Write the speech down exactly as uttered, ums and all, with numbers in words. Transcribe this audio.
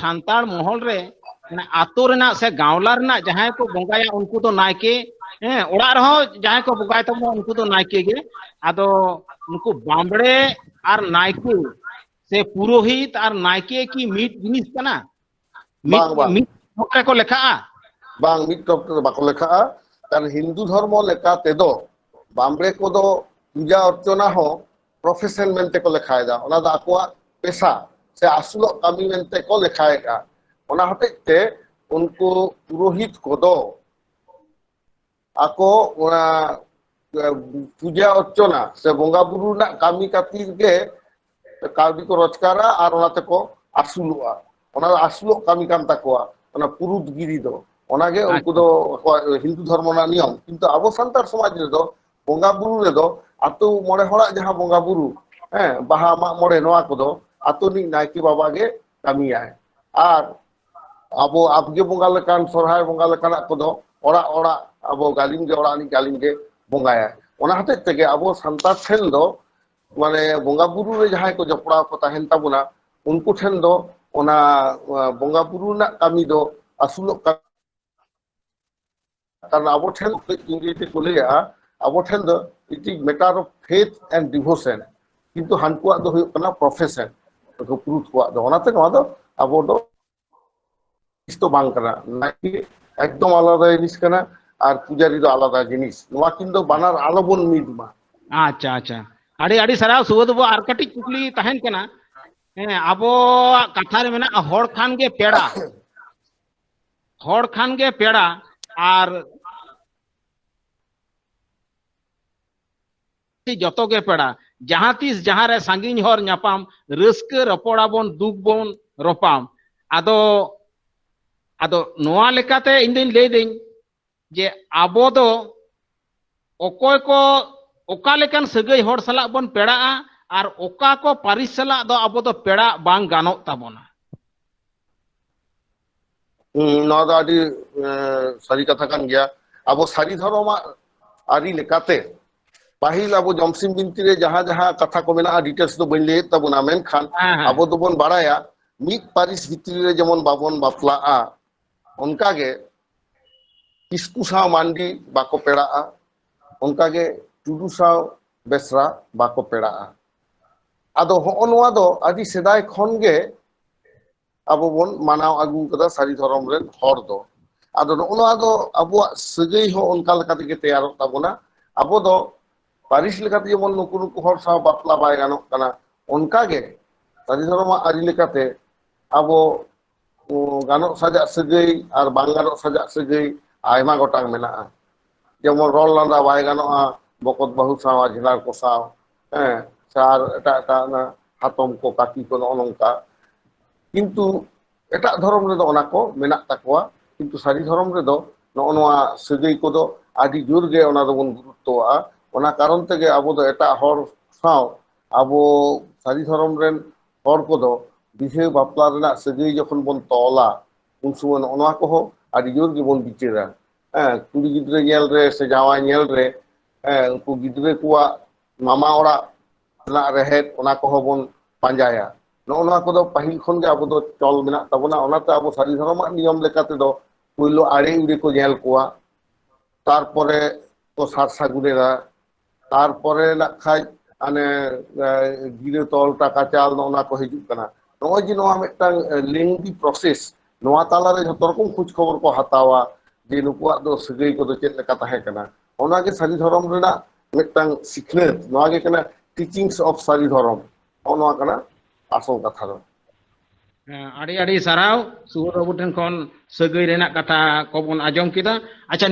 ᱥᱟᱱᱛᱟᱲ ᱢᱚᱦᱚᱞ ᱨᱮ, ᱢᱟᱱᱮ, ᱟᱛᱳ ᱨᱮᱱᱟᱜ ᱥᱮ ᱜᱟᱶᱞᱟ ᱨᱮᱱᱟᱜ ᱡᱟᱦᱟᱸᱭ ᱠᱚ ᱵᱚᱸᱜᱟᱭᱟ, ᱩᱱᱠᱩ ᱫᱚ ᱱᱟᱭᱠᱮ, ᱦᱮᱸ, ᱚᱲᱟᱜ ᱨᱮᱦᱚᱸ ᱡᱟᱦᱟᱸᱭ ᱠᱚ ᱵᱚᱸᱜᱟᱭ ᱛᱟᱵᱚᱱᱟ, ᱩᱱᱠᱩ ᱫᱚ ᱱᱟᱭᱠᱮ ᱜᱮ᱾ ᱟᱫᱚ ᱱᱩᱠᱩ ᱵᱟᱢᱵᱲᱮ ᱟᱨ ᱱᱟᱭᱠᱮ ᱥᱮ ᱯᱩᱨᱳᱦᱤᱛ ᱟᱨ ᱱᱟᱭᱠᱮ ᱠᱤ ᱢᱤᱫ ᱡᱤᱱᱤᱥ ᱠᱟᱱᱟ? ᱢᱤᱫ, ᱵᱟᱝ, ᱵᱟᱝ᱾ ᱢᱤᱫ ᱛᱷᱚᱠ ᱨᱮᱠᱚ ᱞᱮᱠᱷᱟᱜᱼᱟ? ᱵᱟᱝ, ᱢᱤᱫ ᱛᱷᱚᱠ ᱨᱮᱫᱚ ᱵᱟᱠᱚ ᱞᱮᱠᱷᱟᱜᱼᱟ᱾ ᱠᱟᱨᱚᱱ ᱦᱤᱱᱫᱩ ᱫᱷᱚᱨᱢᱚ ᱞᱮᱠᱟ ᱛᱮᱫᱚ ᱵᱟᱢᱵᱲᱮ ᱠᱚᱫᱚ ᱯᱩᱡᱟ ᱚᱨᱪᱚᱱᱟ ᱦᱚᱸ ᱯᱨᱚᱯᱷᱮᱥᱚᱱ ᱢᱮᱱᱛᱮ ᱠᱚ ᱞᱮᱠᱷᱟᱭᱮᱫᱟ᱾ ᱚᱱᱟ ᱫᱚ ᱟᱠᱚᱣᱟᱜ ᱯᱮᱥᱟ ᱥᱮ ᱟᱹᱥᱩᱞᱚᱜ ᱠᱟᱹᱢᱤ ᱢᱮᱱᱛᱮ ᱠᱚ ᱞᱮᱠᱷᱟᱭᱮᱫᱼᱟ᱾ ᱚᱱᱟ ᱦᱚᱛᱮᱡ ᱛᱮ ᱩᱱᱠᱩ ᱯᱩᱨᱳᱦᱤᱛ ᱠᱚᱫᱚ ᱟᱠᱚ ᱚᱱᱟ, ᱮ, ᱯᱩᱡᱟ ᱚᱨᱪᱚᱱᱟ ᱥᱮ ᱵᱚᱸᱜᱟ ᱵᱩᱨᱩ ᱨᱮᱱᱟᱜ ᱠᱟᱹᱢᱤ ᱠᱷᱟᱹᱛᱤᱨ ᱜᱮ ᱠᱟᱹᱣᱰᱤ ᱠᱚ ᱨᱳᱡᱽᱜᱟᱨᱟ ᱟᱨ ᱚᱱᱟ ᱛᱮᱠᱚ ᱟᱹᱥᱩᱞᱚᱜᱼᱟ᱾ ᱚᱱᱟ ᱫᱚ ᱟᱹᱥᱩᱞᱚᱜ ᱠᱟᱹᱢᱤ ᱠᱟᱱ ᱛᱟᱠᱚᱣᱟ, ᱚᱱᱟ ᱯᱩᱨᱩᱫᱽ ᱜᱤᱨᱤ ᱫᱚ᱾ ᱚᱱᱟᱜᱮ ᱩᱱᱠᱩ ᱟᱪᱪᱷᱟ᱾ ᱫᱚ ᱟᱠᱚᱣᱟᱜ ᱦᱤᱱᱫᱩ ᱫᱷᱚᱨᱢᱚ ᱨᱮᱱᱟᱜ ᱱᱤᱭᱚᱢ᱾ ᱠᱤᱱᱛᱩ ᱟᱵᱚ ᱥᱟᱱᱛᱟᱲ ᱥᱚᱢᱟᱡᱽ ᱨᱮᱫᱚ ᱵᱚᱸᱜᱟ ᱵᱩᱨᱩ ᱨᱮᱫᱚ ᱟᱛᱳ ᱢᱚᱬᱮ ᱦᱚᱲᱟᱜ ᱡᱟᱦᱟᱸ ᱵᱚᱸᱜᱟ ᱵᱩᱨᱩ, ᱦᱮᱸ, ᱵᱟᱦᱟ, ᱢᱟᱜ ᱢᱚᱬᱮ, ᱱᱚᱣᱟ ᱠᱚᱫᱚ ᱟᱛᱳ ᱨᱤᱱᱤᱡ ᱱᱟᱭᱠᱮ ᱵᱟᱵᱟ ᱜᱮ ᱠᱟᱹᱢᱤᱭᱟᱭ᱾ ᱟᱨ ᱟᱵᱚ ᱟᱵᱜᱮ ᱵᱚᱸᱜᱟ ᱞᱮᱠᱟᱱ, ᱥᱚᱨᱦᱟᱭ ᱵᱚᱸᱜᱟ ᱞᱮᱠᱟᱱᱟᱜ ᱠᱚᱫᱚ ᱚᱲᱟᱜ ᱚᱲᱟᱜ ᱟᱵᱚ ᱜᱟᱹᱞᱤᱢ ᱜᱮ, ᱚᱲᱟᱜ ᱨᱤᱱᱤᱡ ᱜᱟᱹᱞᱤᱢ ᱜᱮ ᱵᱚᱸᱜᱟᱭᱟᱭ᱾ ᱚᱱᱟ ᱦᱚᱛᱮᱡ ᱛᱮᱜᱮ ᱟᱵᱚ ᱥᱟᱱᱛᱟᱲ ᱴᱷᱮᱱ ᱫᱚ ᱢᱟᱱᱮ ᱵᱚᱸᱜᱟ ᱵᱩᱨᱩ ᱨᱮ ᱡᱟᱦᱟᱸᱭ ᱠᱚ ᱡᱚᱯᱲᱟᱣ ᱠᱚ ᱛᱟᱦᱮᱱ ᱛᱟᱵᱚᱱᱟ, ᱩᱱᱠᱩ ᱴᱷᱮᱱ ᱫᱚ ᱚᱱᱟ, ᱟᱸ, ᱵᱚᱸᱜᱟ ᱵᱩᱨᱩ ᱨᱮᱱᱟᱜ ᱠᱟᱹᱢᱤ ᱫᱚ ᱟᱹᱥᱩᱞᱚᱜ ᱠᱟᱱᱟ᱾ ᱠᱟᱨᱚᱱ ᱟᱵᱚ ᱴᱷᱮᱱ ᱠᱟᱹᱡ ᱤᱝᱨᱮᱡᱤ ᱛᱮᱠᱚ ᱞᱟᱹᱭᱟ, ᱟᱵᱚ ᱴᱷᱮᱱ ᱫᱚ it is matter of faith and devotion, ᱠᱤᱱᱛᱩ ᱦᱟᱱᱠᱩᱣᱟᱜ ᱫᱚ ᱦᱩᱭᱩᱜ ᱠᱟᱱᱟ ᱯᱨᱚᱯᱷᱮᱥᱚᱱ, ᱩᱱᱠᱩ ᱯᱩᱨᱩᱫᱷ ᱠᱚᱣᱟᱜ ᱫᱚ᱾ ᱚᱱᱟᱛᱮ ᱱᱚᱣᱟ ᱫᱚ ᱟᱵᱚ ᱫᱚ ᱡᱤᱱᱤᱥ ᱫᱚ ᱵᱟᱝ ᱠᱟᱱᱟ᱾ ᱱᱟᱭᱠᱮ ᱮᱠᱫᱚᱢ ᱟᱞᱟᱫᱟ ᱡᱤᱱᱤᱥ ᱠᱟᱱᱟ ᱟᱨ ᱯᱩᱡᱟᱨᱤ ᱫᱚ ᱟᱞᱟᱫᱟ ᱡᱤᱱᱤᱥ᱾ ᱱᱚᱣᱟ ᱠᱤᱱ ᱫᱚ ᱵᱟᱱᱟᱨ ᱟᱞᱚᱵᱚᱱ ᱢᱤᱫ ᱢᱟ᱾ ᱟᱪᱪᱷᱟ, ᱟᱪᱪᱷᱟ᱾ ᱟᱹᱰᱤ, ᱟᱹᱰᱤ ᱥᱟᱨᱦᱟᱣ ᱥᱩᱵᱳᱫᱷ ᱵᱟᱵᱩ᱾ ᱟᱨ ᱠᱟᱹᱴᱤᱡ ᱠᱩᱠᱞᱤ ᱛᱟᱦᱮᱱ ᱠᱟᱱᱟ᱾ ᱦᱮᱸ, ᱟᱵᱚᱣᱟᱜ ᱠᱟᱛᱷᱟ ᱨᱮ ᱢᱮᱱᱟᱜᱼᱟ, "ᱦᱚᱲ ᱠᱷᱟᱱ ᱜᱮ ᱯᱮᱲᱟ, ᱦᱚᱲ ᱠᱷᱟᱱ ᱜᱮ ᱯᱮᱲᱟ, ᱟᱨ ᱡᱚᱛᱚ ᱜᱮ ᱯᱮᱲᱟ, ᱡᱟᱦᱟᱸ ᱛᱤᱥ ᱡᱟᱦᱟᱸ ᱨᱮ ᱥᱟᱺᱜᱤᱧ ᱦᱚᱨ ᱧᱟᱯᱟᱢ, ᱨᱟᱹᱥᱠᱟᱹ ᱨᱚᱯᱚᱲ ᱟᱵᱚᱱ, ᱫᱩᱠ ᱵᱚᱱ ᱨᱚᱯᱟᱢ᱾" ᱟᱫᱚ, ᱟᱫᱚ ᱱᱚᱣᱟ ᱞᱮᱠᱟᱛᱮ ᱤᱧ ᱫᱚᱧ ᱞᱟᱹᱭ ᱫᱟᱹᱧ ᱡᱮ ᱟᱵᱚ ᱫᱚ ᱚᱠᱚᱭ ᱠᱚ ᱚᱠᱟ ᱞᱮᱠᱟᱱ ᱥᱟᱹᱜᱟᱹᱭ ᱦᱚᱲ ᱥᱟᱞᱟᱜ ᱵᱚᱱ ᱯᱮᱲᱟᱜᱼᱟ ᱟᱨ ᱚᱠᱟ ᱠᱚ ᱯᱟᱹᱨᱤᱥ ᱥᱟᱞᱟᱜ ᱫᱚ ᱟᱵᱚ ᱫᱚ ᱯᱮᱲᱟ ᱵᱟᱝ ᱜᱟᱱᱚᱜ ᱛᱟᱵᱚᱱᱟ? ᱦᱩᱸ, ᱱᱚᱣᱟ ᱫᱚ ᱟᱹᱰᱤ, ᱮ, ᱥᱟᱹᱨᱤ ᱠᱟᱛᱷᱟ ᱠᱟᱱ ᱜᱮᱭᱟ᱾ ᱟᱵᱚ ᱥᱟᱹᱨᱤ ᱫᱷᱚᱨᱚᱢᱟᱜ ᱟᱹᱨᱤ ᱞᱮᱠᱟᱛᱮ ᱯᱟᱹᱦᱤᱞ ᱟᱵᱚ ᱡᱚᱢᱥᱤᱢ ᱵᱤᱱᱛᱤ ᱨᱮ ᱡᱟᱦᱟᱸ ᱡᱟᱦᱟᱸ ᱠᱟᱛᱷᱟ ᱠᱚ ᱢᱮᱱᱟᱜᱼᱟ, ᱰᱤᱴᱮᱞᱥ ᱫᱚ ᱵᱟᱹᱧ ᱞᱟᱹᱭᱮᱫ ᱛᱟᱵᱚᱱᱟ, ᱢᱮᱱᱠᱷᱟᱱ ᱦᱮᱸ, ᱦᱮᱸ᱾ ᱟᱵᱚ ᱫᱚᱵᱚᱱ ᱵᱟᱲᱟᱭᱟ ᱢᱤᱫ ᱯᱟᱹᱨᱤᱥ ᱵᱷᱤᱛᱨᱤ ᱨᱮ ᱡᱮᱢᱚᱱ ᱵᱟᱵᱚᱱ ᱵᱟᱯᱞᱟᱜᱼᱟ, ᱚᱱᱠᱟᱜᱮ ᱠᱤᱥᱠᱩ ᱥᱟᱶ ᱢᱟᱱᱰᱤ ᱵᱟᱠᱚ ᱯᱮᱲᱟᱜᱼᱟ, ᱚᱱᱠᱟᱜᱮ ᱴᱩᱰᱩ ᱥᱟᱶ ᱵᱮᱥᱨᱟ ᱵᱟᱠᱚ ᱯᱮᱲᱟᱜᱼᱟ᱾ ᱟᱫᱚ ᱦᱚᱸᱜᱼᱚ ᱱᱚᱣᱟ ᱫᱚ ᱟᱹᱰᱤ ᱥᱮᱫᱟᱭ ᱠᱷᱚᱱ ᱜᱮ ᱟᱵᱚ ᱵᱚᱱ ᱢᱟᱱᱟᱣ ᱟᱹᱜᱩ ᱠᱟᱫᱟ ᱥᱟᱹᱨᱤ ᱫᱷᱚᱨᱚᱢ ᱨᱮᱱ ᱦᱚᱲ ᱫᱚ᱾ ᱟᱫᱚ ᱱᱚᱜᱼᱚ ᱱᱚᱣᱟ ᱫᱚ ᱟᱵᱚᱣᱟᱜ ᱥᱟᱹᱜᱟᱹᱭ ᱦᱚᱸ ᱚᱱᱠᱟ ᱞᱮᱠᱟ ᱛᱮᱜᱮ ᱛᱮᱭᱟᱨᱚᱜ ᱛᱟᱵᱚᱱᱟ᱾ ᱟᱵᱚ ᱫᱚ ᱯᱟᱹᱨᱤᱥ ᱞᱮᱠᱟᱛᱮ ᱡᱮᱢᱚᱱ ᱱᱩᱠᱩ ᱱᱩᱠᱩ ᱦᱚᱲ ᱥᱟᱶ ᱵᱟᱯᱞᱟ ᱵᱟᱭ ᱜᱟᱱᱚᱜ ᱠᱟᱱᱟ, ᱚᱱᱠᱟᱜᱮ ᱥᱟᱹᱨᱤ ᱫᱷᱚᱨᱚᱢᱟᱜ ᱟᱹᱨᱤ ᱞᱮᱠᱟᱛᱮ ᱟᱵᱚ, ᱩᱸ, ᱜᱟᱱᱚᱜ ᱥᱟᱡᱟᱜ ᱥᱟᱹᱜᱟᱹᱭ ᱟᱨ ᱵᱟᱝ ᱜᱟᱱᱚᱜ ᱥᱟᱡᱟᱜ ᱥᱟᱹᱜᱟᱹᱭ ᱟᱭᱢᱟ ᱜᱚᱴᱟᱝ ᱢᱮᱱᱟᱜᱼᱟ᱾ ᱡᱮᱢᱚᱱ ᱨᱚᱲ ᱞᱟᱸᱫᱟ ᱵᱟᱭ ᱜᱟᱱᱚᱜᱼᱟ ᱵᱚᱠᱚᱛ ᱵᱟᱹᱦᱩ ᱥᱟᱶ, ᱟᱡᱷᱱᱟᱨ ᱠᱚ ᱥᱟᱶ, ᱦᱮᱸ, ᱥᱮ ᱟᱨ ᱮᱴᱟᱜ ᱮᱴᱟᱜ ᱚᱱᱟ ᱦᱟᱛᱚᱢ ᱠᱚ, ᱠᱟᱠᱤ ᱠᱚ, ᱱᱚᱜᱼᱚ ᱱᱚᱝᱠᱟ᱾ ᱠᱤᱱᱛᱩ ᱮᱴᱟᱜ ᱫᱷᱚᱨᱚᱢ ᱨᱮᱫᱚ ᱚᱱᱟ ᱠᱚ ᱢᱮᱱᱟᱜ ᱛᱟᱠᱚᱣᱟ, ᱠᱤᱱᱛᱩ ᱥᱟᱹᱨᱤ ᱫᱷᱚᱨᱚᱢ ᱨᱮᱫᱚ ᱱᱚᱜᱼᱚ ᱱᱚᱣᱟ ᱥᱟᱹᱜᱟᱹᱭ ᱠᱚᱫᱚ ᱟᱹᱰᱤ ᱡᱳᱨ ᱜᱮ ᱚᱱᱟ ᱫᱚᱵᱚᱱ ᱜᱩᱨᱩᱛᱛᱚᱣᱟᱜᱼᱟ᱾ ᱚᱱᱟ ᱠᱟᱨᱚᱱ ᱛᱮᱜᱮ ᱟᱵᱚ ᱫᱚ ᱮᱴᱟᱜ ᱦᱚᱲ ᱥᱟᱶ ᱟᱵᱚ ᱥᱟᱹᱨᱤ ᱫᱷᱚᱨᱚᱢ ᱨᱮᱱ ᱦᱚᱲ ᱠᱚᱫᱚ ᱵᱤᱦᱟᱹ ᱵᱟᱯᱞᱟ ᱨᱮᱱᱟᱜ ᱥᱟᱹᱜᱟᱹᱭ ᱡᱚᱠᱷᱚᱱ ᱵᱚᱱ ᱛᱚᱞᱟ, ᱩᱱ ᱥᱚᱢᱚᱭ ᱱᱚᱜᱼᱚ ᱱᱚᱣᱟ ᱠᱚᱦᱚᱸ ᱟᱹᱰᱤ ᱡᱳᱨ ᱜᱮᱵᱚᱱ ᱵᱤᱪᱟᱹᱨᱟ᱾ ᱦᱮᱸ, ᱠᱩᱲᱤ ᱜᱤᱫᱽᱨᱟᱹ ᱧᱮᱞ ᱨᱮ ᱥᱮ ᱡᱟᱶᱟᱭ ᱧᱮᱞ ᱨᱮ, ᱦᱮᱸ, ᱩᱱᱠᱩ ᱜᱤᱫᱽᱨᱟᱹ ᱠᱚᱣᱟᱜ ᱢᱟᱢᱟ ᱚᱲᱟᱜ ᱨᱮᱱᱟᱜ ᱨᱮᱦᱮᱫ, ᱚᱱᱟ ᱠᱚᱦᱚᱸ ᱵᱚᱱ ᱯᱟᱸᱡᱟᱭᱟ᱾ ᱱᱚᱜᱼᱚ ᱱᱚᱣᱟ ᱠᱚᱫᱚ ᱯᱟᱹᱦᱤᱞ ᱠᱷᱚᱱ ᱜᱮ ᱟᱵᱚ ᱫᱚ ᱪᱚᱞ ᱢᱮᱱᱟᱜ ᱛᱟᱵᱚᱱᱟ᱾ ᱚᱱᱟᱛᱮ ᱟᱵᱚ ᱥᱟᱹᱨᱤ ᱫᱷᱚᱨᱚᱢᱟᱜ ᱱᱤᱭᱚᱢ ᱞᱮᱠᱟ ᱛᱮᱫᱚ ᱯᱳᱭᱞᱳ ᱟᱲᱮ ᱩᱲᱮ ᱠᱚ ᱧᱮᱞ ᱠᱚᱣᱟ, ᱛᱟᱨᱯᱚᱨᱮ ᱠᱚ ᱥᱟᱨ ᱥᱟᱹᱜᱩᱱᱮᱫᱟ, ᱛᱟᱨᱯᱚᱨᱮ ᱱᱟᱜ ᱠᱷᱟᱡ ᱦᱟᱱᱮ, ᱮ, ᱜᱤᱨᱟᱹ ᱛᱚᱞ, ᱴᱟᱠᱟ ᱪᱟᱞ, ᱱᱚᱜᱼᱚ ᱱᱟ ᱠᱚ ᱦᱤᱡᱩᱜ ᱠᱟᱱᱟ᱾ ᱱᱚᱜᱼᱚᱭ ᱡᱮ ᱱᱚᱣᱟ ᱢᱤᱫᱴᱟᱝ, ᱮ, lengthy process, ᱱᱚᱣᱟ ᱛᱟᱞᱟᱨᱮ ᱡᱷᱚᱛᱚ ᱨᱚᱠᱚᱢ ᱠᱷᱳᱡᱽ ᱠᱷᱚᱵᱚᱨ ᱠᱚ ᱦᱟᱛᱟᱣᱟ ᱡᱮ ᱱᱩᱠᱩᱣᱟᱜ ᱫᱚ ᱥᱟᱹᱜᱟᱹᱭ ᱠᱚᱫᱚ ᱪᱮᱫ ᱞᱮᱠᱟ ᱛᱟᱦᱮᱸ ᱠᱟᱱᱟ᱾ ᱚᱱᱟᱜᱮ ᱥᱟᱹᱨᱤ ᱫᱷᱚᱨᱚᱢ ᱨᱮᱱᱟᱜ ᱢᱤᱫᱴᱟᱝ ᱥᱤᱠᱷᱱᱟᱹᱛ, ᱱᱚᱣᱟ ᱜᱮ ᱠᱟᱱᱟ teachings of ᱥᱟᱹᱨᱤ ᱫᱷᱚᱨᱚᱢ᱾ ᱱᱚᱜᱼᱚ ᱱᱚᱣᱟ ᱠᱟᱱᱟ ᱟᱥᱚᱞ ᱠᱟᱛᱷᱟ ᱫᱚ᱾ ᱦᱮᱸ, ᱟᱹᱰᱤ ᱟᱹᱰᱤ ᱥᱟᱨᱦᱟᱣ ᱥᱩᱵᱳᱫᱷ ᱵᱟᱹᱵᱩ ᱴᱷᱮᱱ ᱠᱷᱚᱱ ᱥᱟᱹᱜᱟᱹᱭ ᱨᱮᱱᱟᱜ ᱠᱟᱛᱷᱟ ᱠᱚᱵᱚᱱ ᱟᱸᱡᱚᱢ ᱠᱮᱫᱟ᱾ ᱟᱪᱪᱷᱟ,